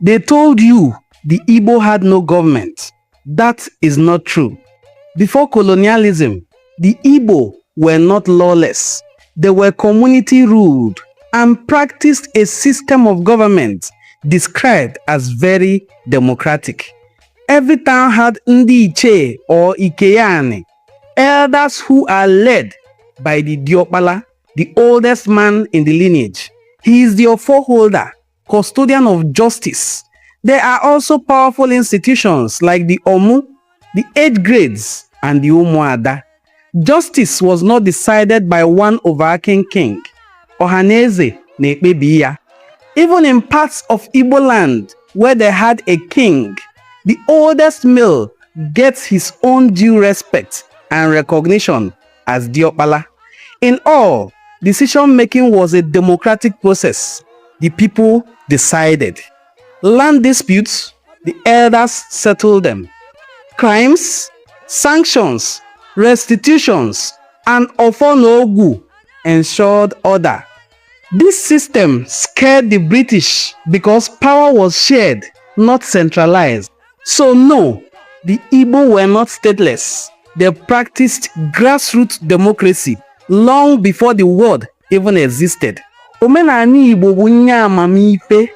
They told you the Igbo had no government. That is not true. Before colonialism, the Igbo were not lawless. They were community ruled and practiced a system of government described as very democratic. Every town had Ndi Iche or Ikeyane, elders who are led by the Diokpala, the oldest man in the lineage. He is the foreholder, custodian of justice. There are also powerful institutions like the Omu, the 8 grades, and the Umuada. Justice was not decided by one overarching king. Ohaneze na-ekpebi ya. Even in parts of Igbo land where they had a king, the oldest male gets his own due respect and recognition as Diokpala. In all, decision-making was a democratic process. The people decided. Land disputes, the elders settled them. Crimes, sanctions, restitutions, and ofonogu ensured order. This system scared the British because power was shared, not centralized. So no, the Igbo were not stateless. They practiced grassroots democracy long before the word even existed. Omenani Igbo bụ nye amamife.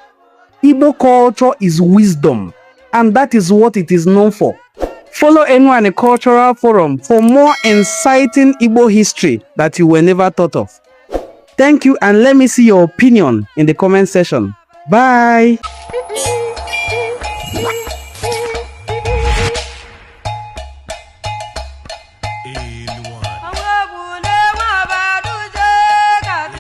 Igbo culture is wisdom, and that is what it is known for. Follow Enwani Cultural Forum for more inciting Igbo history that you were never thought of. Thank you, and let me see your opinion in the comment section. Bye!